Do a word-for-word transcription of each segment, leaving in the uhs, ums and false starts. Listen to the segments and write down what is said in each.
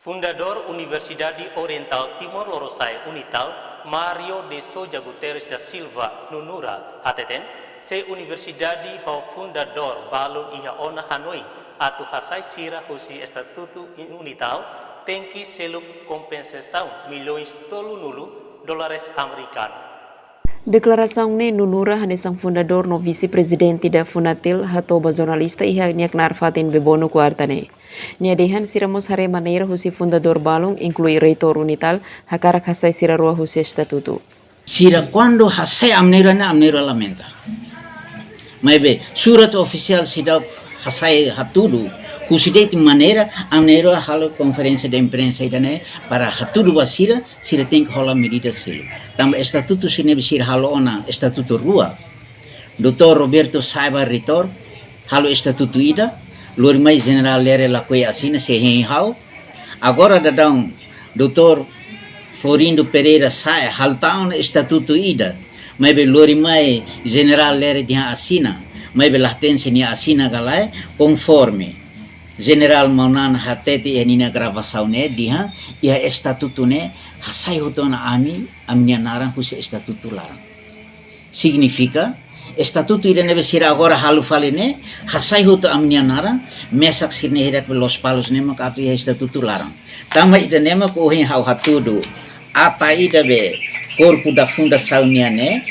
Fundadór Universidade Orientál Timor Lorosa'e, UNITAL, Mário de Sousa Guterres da Silva Nunura, hateten, se universidade ho fundadór balun iha ona hanoin atu hasai sira husi estatutu UNITAL, tenke selu kompensasaun milhões tolunulu dólares amerikanu. Deklarasaun ne'e Nunura hanesan fundadór no vise-prezidente da Funatil hato'o ba jornalista iha nia knaar fatin Bebonu, kuarta ne'e. Nia dehan sira mós haree maneira husi fundadór balun, inklui reitór UNITAL, hakarak hasai sira rua husi estatutu. Sira kuandu hasai ami-nia rua ne'e, ami-nia rua lamenta. Maibé, surat ofisiál seidauk hasai hatudu, husi de'it maneira ami-nia rua halo konferénsia de imprensa ida-ne'e para hatudu ba sira, sira tenke hola medida seluk. Tanba estatutu sira ne'ebé sira halo ona estatutu rua. Doutór Roberto Saiba reitór halo estatutu ida, lori mai Jenerál Lere lakohi asina, sei hein ha'u. Agora daudaun Doutór Florindo Pereira sa'e, halo tan ona estatutu ida, maibé lori mai Jenerál Lere dehan asina, maibé la hatene se nia asina ka lae, konforme Jenerál Maunana hatete iha ninia gravasaun ne'e dehan, iha estatutu ne'e hasai hotu ona ami, ami-nia naran husi estatutu laran. Signifika, estatutu ida ne'ebé sira agora halo fali ne'e, hasai hotu ami-nia naran, mesak sira-ne'e hirak be Lospalos ne'e maka atu iha estatutu laran. Tanba ida-ne'e maka ohin ha'u hatudu, ata ida be korpu da fundasaun nian ne'e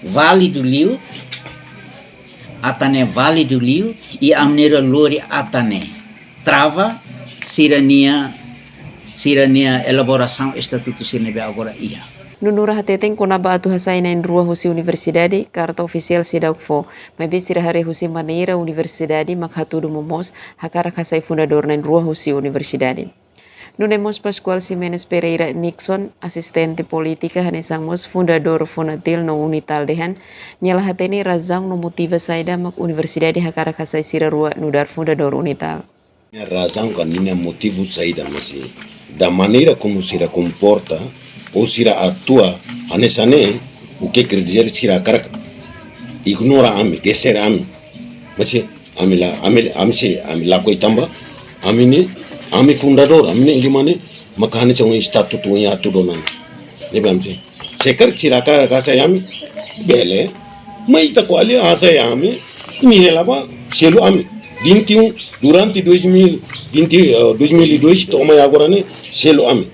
válidu liu, ata ne'e válidu liu, i ami-nia rua lori ata ne'e trava sira-nia, sira-nia elaborasaun estatutu sira ne'ebé agora iha. Nunura hateten kona-ba atu hasai na'in rua husi universidade, karta ofisiál seidauk fó, maibé sira haree husi maneira universidade mak hatudu momoos hakarak hasai fundadór na'in rua husi universidade. Nune'e mós Pascoal Ximenes Pereira Nixon, asistente polítika hanesan mós fundadór Funatil no UNITAL dehan, nia la hatene razaun no motiva saida mak universidade hakarak hasai sira rua nu'udar fundadór UNITAL. Ninia razaun ka ninia motivu saida, mas da maneira como sira komporta ou sira atua hanesan ne'e, o que quer dizer sira hakarak ignora ami, geser ami. Mas ami la, ami, ami sei, ami lakohi tanba ami ne'e, ami fundadór, ami ne'e ema ne'e maka hanesan estatutu atu dona. Ne'ebé ami sei. Se karik sira hakarak hasai ami, bele. Maibé ita ko'alia hasai ami, imi hela ba selu ami. Vinte e um, durante dois mil, vinte, eh, dois mil e dois, to'o mai agora ne'e, selu ami.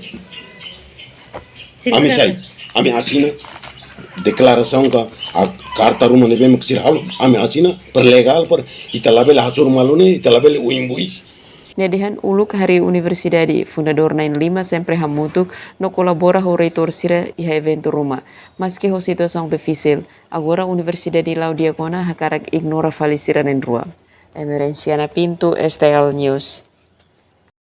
Ami sai, ami asina deklarasaun ka, a karta ruma ne'ebé mak sira halo, ami asina, para legál, para ita labele hasoru malu ne'e, ita labele uimbuis. Nia dehan uluk harii universidade, fundadór na'in lima sempre hamutuk no kolabora ho reitór sira iha eventu ruma. Maski ho situasaun difisil, agora universidade la'o di'ak ona hakarak ignora fali sira na'in rua. Emerenciana Pinto, S T L News.